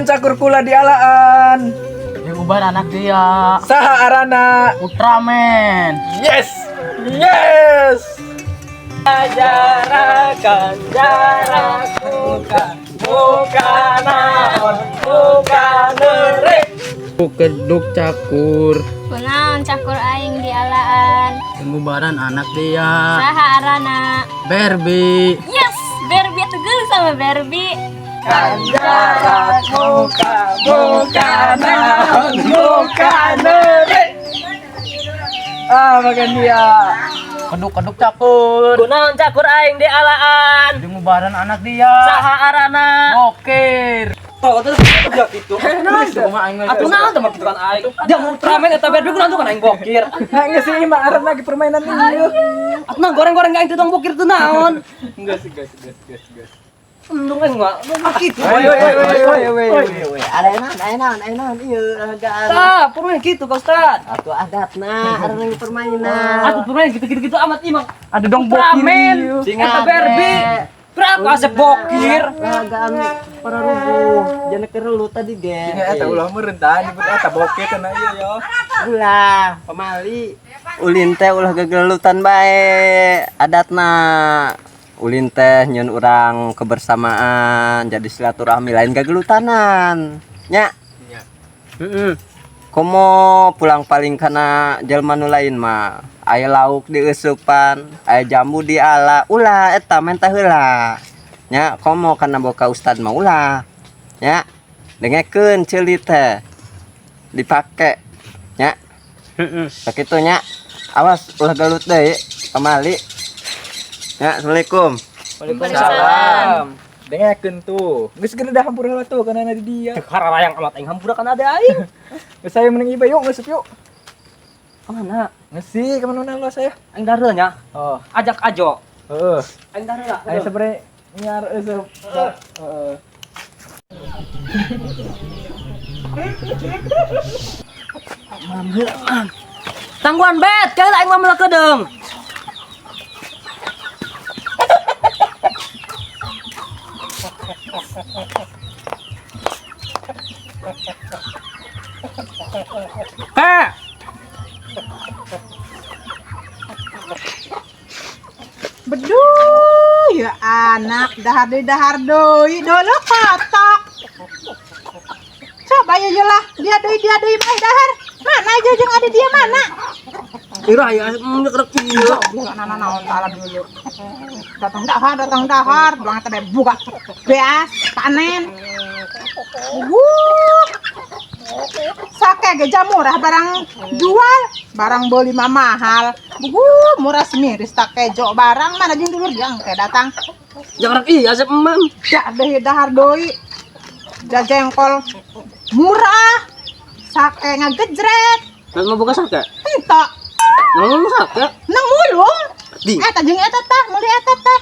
Kunaon cakur kula dialaan? Yang ubar anak dia. Saha arana? Ultraman. Yes! Yes! Jarakan jarak muka muka naon muka nerik. Keduk cakur. Kunaon cakur aing dialaan? Pengubaran anak dia. Saha arana? Barbie. Yes, Barbie tuh geuleuh sama Barbie. Jarak muka muka naon muka nerik. Ah, makan dia. Keduk-keduk cakur. Kunaon cakur aing dialaan? Pengubaran anak dia. Saha arana? Bokir. Tuh, terus udah gitu. Atuh naon teh kitu kan aing. Dia Ultraman eta Barbie kunaon tuh kan aing bokir. Nah, geus sih mah arep lagi permainan ini. Atuh nah goreng-goreng aing teh bokir tuh naon? Geus, geus, geus, geus, geus. Embung aing mah kitu. Ayo, ayo, ayo, ayo, ayo. Ada naon, ieu ragaan. Tah, permain gitu Kak Ustad. Atuh adatna, ada permainan. Atuh permain gitu-gitu gitu amat imang. Ada dong bokir. Ultraman, eta Barbie. Berapa asep bokir? Ragaan para rubuh, jangan kerelu tadi ge. Nya eta ulah meureun tah nyebut eta bokir kana ieu yo. Ulah, pamali. Ulin teh ulah gegelutan bae adatna. Ulin teh nyeun urang kebersamaan jadi silaturahmi lain gegelutanan. Nya. Nya. Heeh. Komo pulang paling kana jelma nu lain mah aya lauk dieusupan, aya jambu diala, ulah eta menta heula. Nya komo kana boka ustad mah ulah. Nya dengekeun ceuli teh. Dipake nya. Heeh. Sakitu nya. Awas ulah gelut deui pamali. Ya, Assalamualaikum. Waalaikumsalam. Dengekeun tuh. Geus geus dah hampura heula tuh kana di dia. Hararayang amat aing hampura kan ada aing. Geus saya mending iba yuk geus yuk. Kemana? Geus sih kemana mana lo saya. Aing dareul nya. Oh, Ajak ajo. heeh. Aing dareul lah. Ayo sebenarnya nyar eueuh. Heeh. Tangguhan bet, kali aing mah melek kedeung. Kak. Beduh, ya anak dahar deui dulu kotok. Coba ya lah, dia deui mah dahar. Mana aja jeung ada dia mana? Ira ya nyekrek ieu. Buka nana naon salah dulu. Datang dahar, buang teh buka beas panen. Wuh. Sake ge murah barang jual, barang beli mah mahal. Wuh, murah semiris tak kejo barang mana jeung dulur yang teh datang. Nyekrek ieu asep emam. Ya deh dahar doi. Jajengkol murah. Sake ngagejret. Kan mau buka sake? Entok. Ngomong sake. Nang mulung. Di. Eta jeung eta tah, meuli eta tah.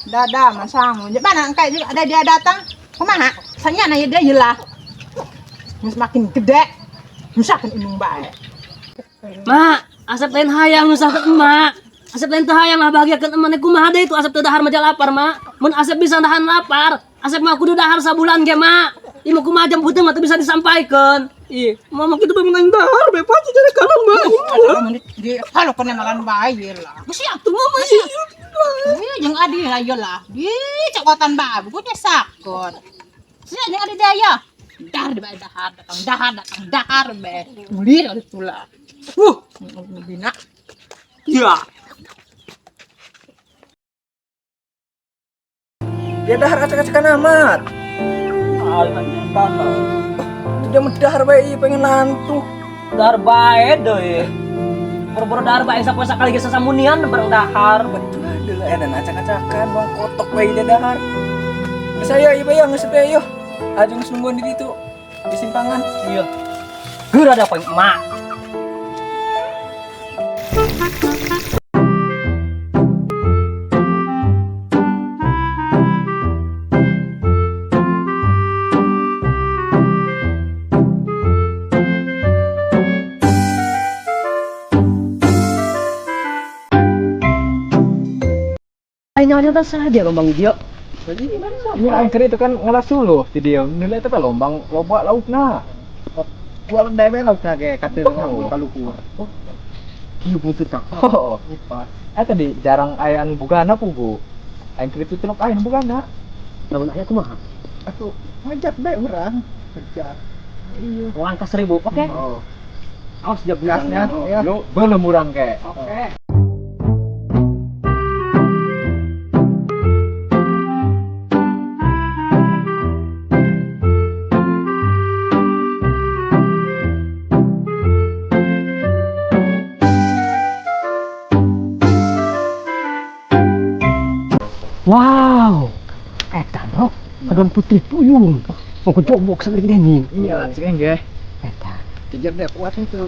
Dada masangu. Mana engke jeung ada dia datang. Kumaha? Sanya na dia yelah. Geus makin gede. Misalkan indung bae. Mak, asep lain hayang nyusahkeun emak. Asep lain teu hayang ngabahagiakeun emak. Nek kumaha deui tuh asep teu dahar maja lapar, Mak. Mun asep bisa nahan lapar, asep mah kudu dahar sabulan ge, Mak. Ieu mah kumaha jam peuteung mah teu bisa disampaikeun. Ih, mama kitu bae mengaing dahar bae pasti jadi kanan bae. Di halo kena makan bae yelah. Geus atuh mama sih. Iya jeung adi lah yelah. Di cokotan bae bukunya sakot. Sia jeung adi daya. Dahar di bae dahar, datang dahar bae. Ulir ada tula. Bina. Ya. Dia dahar acak-acakan amat. Itu dia medahar bae ieu pengen lantuh. Dahar bae deui. Boro-boro dahar bae sapoe sakali ge sasamunian bareng dahar. Betul lah dan acak-acakan bang kotok bae dia dahar. Geus ayo ieu bae geus bae ayo. Aja geus nungguan di ditu di simpangan. Iya. Geura ada poe emak. Ayo nyawa saja Bang Gio. Ya, yang itu kan ngalah suluh di dia. Nilai itu lombang loba laukna. Gua lendai bae laukna ge kata kaluku. Kieu buntut kak. Oh, eh tadi jarang aya anu bugana pugu. Aing keur itu celok aya nu bugana. Lamun aya kumaha? Atuh ngajak bae urang kerja. Iya. Langkah 1000, oke? Oh. Awas jab Gasnya ya. Belum urang ke. Oke. Wow, eta bro, aduan putih puyung, mau kejobok sampai gede nih. Iya, sih ge. Eta, Jujur deh kuat itu.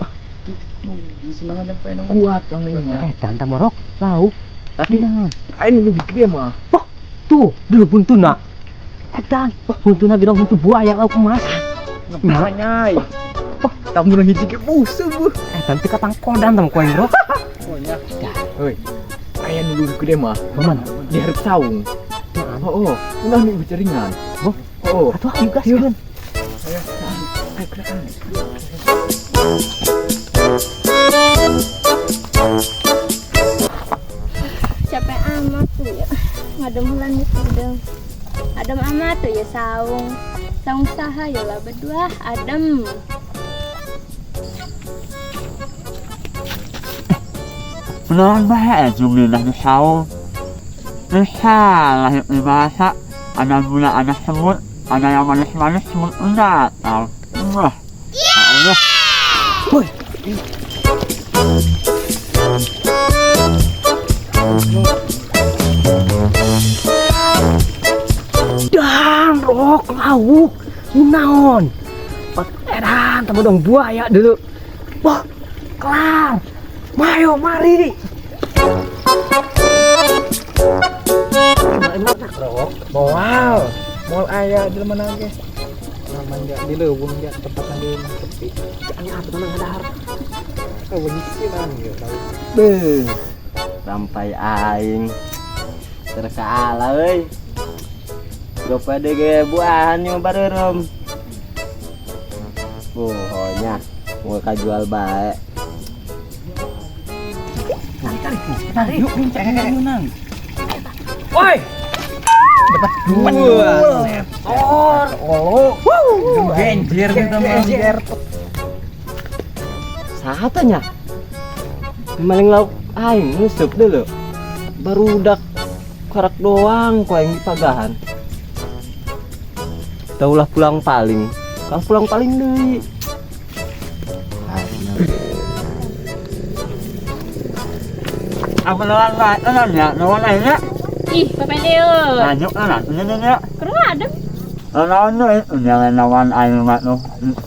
Semangat sampai nunggu kuat dong ini. Eta entah morok, lauk. Tapi aing lebih gede mah. Wah, tuh, dulu buntuna. Eta, buntuna bilang buntu buaya lauk emas. Makanya. Wah, tamu hiji ge busu bu. Eta nanti katangkodan tam koin bro. Pokoknya. Hoi. Aya nu lebih gede mah. Mana? Di hareup saung. Oh, oh, ulah nu beuceringan. Oh, oh. Atuh ayo gaskeun. Ayo, ayo gerakan. Capek amat tuh ya. Ngadem heula nih udang. Adem amat tuh ya saung. Saung saha ya lah berdua adem. Beneran bae jumlah di saung. Bisa lahir di bahasa, ada gula, ada semut, ada yang manis-manis, semut enggak. Wah. Allah. Woi. Dan rok lauk naon. Edan temu dong buaya dulu. Wah, kelar. Mayo mari. Moal, moal aya di mana ge? Manja di leuweung dia tempat di sepi. Jangan atuh nang ngadahar. Eueuh sih ya. Beuh. Sampai aing terkaala euy. Gope ge buahan nyu bareureum. Pokoknya mau kajual bae. Tarik, yuk bincang nang. Woi. Dua. Or, olo. Genjer gitu mah. Saha teh nya? Maling lauk aing ngusup dulu. Barudak karak doang ku aing dipagahan. Taulah pulang paling. Kalau pulang paling deui. Aku lawan bae tenan ya, lawan aing ya. Ih, Bapak Deo. Lanjut lah, ini ya. Kurang adem. Lawan deui, jangan lawan aing mah tuh.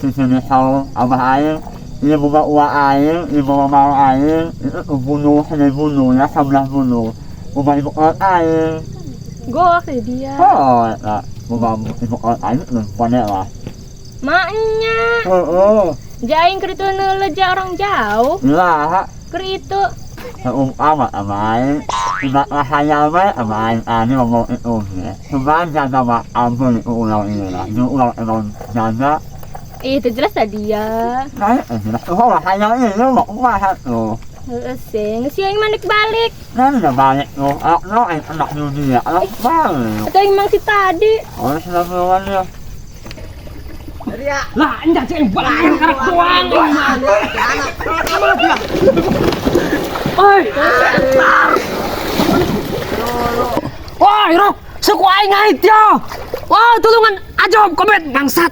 Di sini saung abah aing. Ini buka uang aing, ini bawa mau aing, itu bunuh, ini bunuh ya, sebelah bunuh. Buka ibu kot aing. Gok sih dia. Oh, ya, buka ibu kot aing, panik lah. Maknya. Oh, oh. Jaing keur itu neleja orang jauh. Lah. Keur itu. Amat sama aing. Tidak rasanya apa sama aing, ani ngomong itu. Sebenarnya sama ampun itu ulang ini lah. Itu ulang emang jaga. Ih, itu jelas tadi ya. Nah, jelas. Oh, rasanya ini mau kumaha tuh. Heeh sih, geus aing mah balik. Nah, udah balik tuh. Anak anak dunia, anak balik. Atau emang si tadi. Oh, sudah keluar ya. Lah, enggak cek balik karak doang. Oi. Woi, Rok, suku aing ngait yo. Wah, tulungan ajob komet bangsat.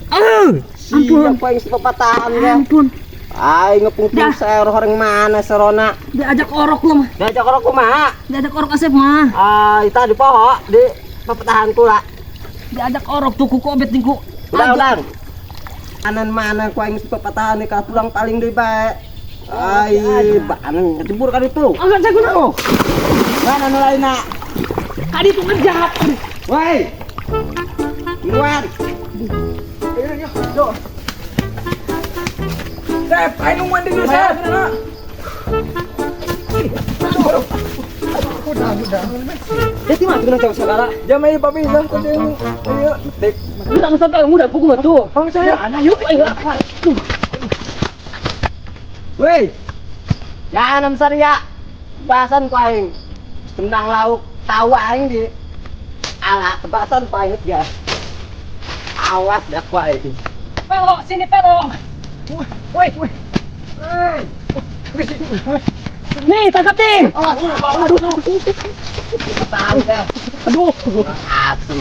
Ampun, siapa yang pepatahan ya? Ampun. Aing ngepung-pung seor orang mana serona. Diajak orok lu mah. Diajak orok kumaha? Diajak orok asep mah. Ah, itu di pohon di pepatahan kula. Diajak orok tuh kuku obet ningku. Udah, udah. Anan mana ku aing pepatahan nih pulang paling deui bae. Ai, banan ngecebur kan itu. Enggak saya guna. Mana nu lainna? Kadi tuh ngejap. Woi. Buruan. Ayo, Sep, ayo nungguan dulu, Sep. Udah, udah. Ya ti mah tuh segala. Jam ayo papi lah tadi. Ayo, tek. Udah sampai udah pukul tuh. Bang saya. Anak yuk ayo. Woi. Ya enam ya. Bahasan ku aing. Tendang lauk tawa aing di ala tebasan pahit ya. Awas dah ku aing. Pero sini pero. Woi, woi. Nih tangkap ting. Aduh. Aduh. Asem.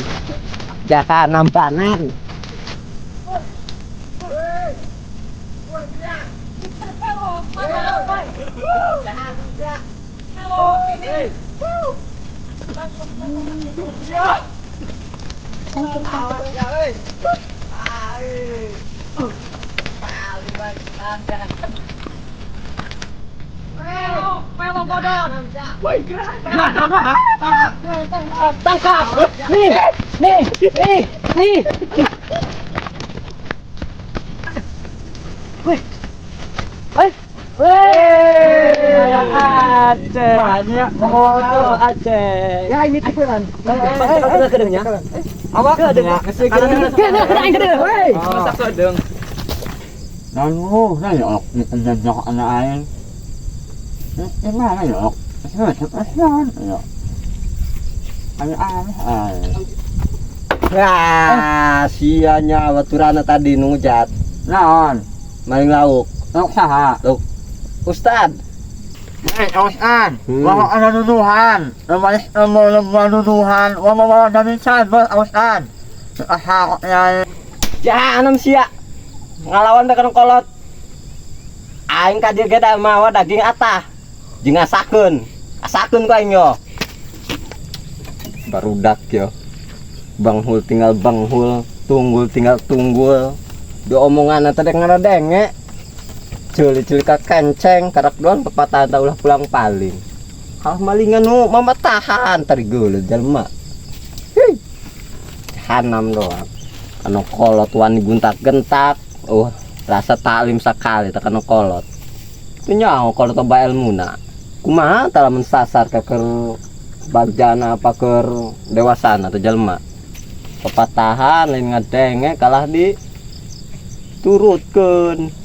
Jaka nampanan. Tangkap. Nih, nih, nih, nih. Woi. Woi. Woi. Aceh. Banyak. Oh, Aceh. Ya ini tukeran. Kedengnya. Awak Kedeng. Kedeng, kedeng. Woi, masak sodeng. Lalu saya ok jejak anak aing. Gimana ya ok? Ya. Aneh. Wah, sianya baturana tadi nungujat. Naon? Maling lauk. Lauk saha? Lauk Ustad. Eh, Ustad. Wah, ada nuduhan. Lumayan mau nuduhan. Wah, mau dari sabar Ustad. Ah, ya. Jahanam sia. Ngalawan da kana kolot. Aing ka dieu ge da mawa daging atah. Jeung asakeun. Asakeun ku aing yo. Barudak yo. Banghul tinggal banghul, tunggul tinggal tunggul. Diomongan teh ngaradenge. Ceuli-ceuli ka kenceng, karak doang pepatah ulah pulang paling. Kalah malingan nu mamatahan tadi geuleuh jelema. Hei. Jahanam doang. Kanu kolot wani guntak-gentak. Oh, rasa taklim sekali tak kanu kolot. Teu nyaho kolot loba elmuna. Kumaha tah lamun sasar ka keur bagjana apa keur dewasana teh jelema. Pepatahan lain ngadenge kalah di turutkeun.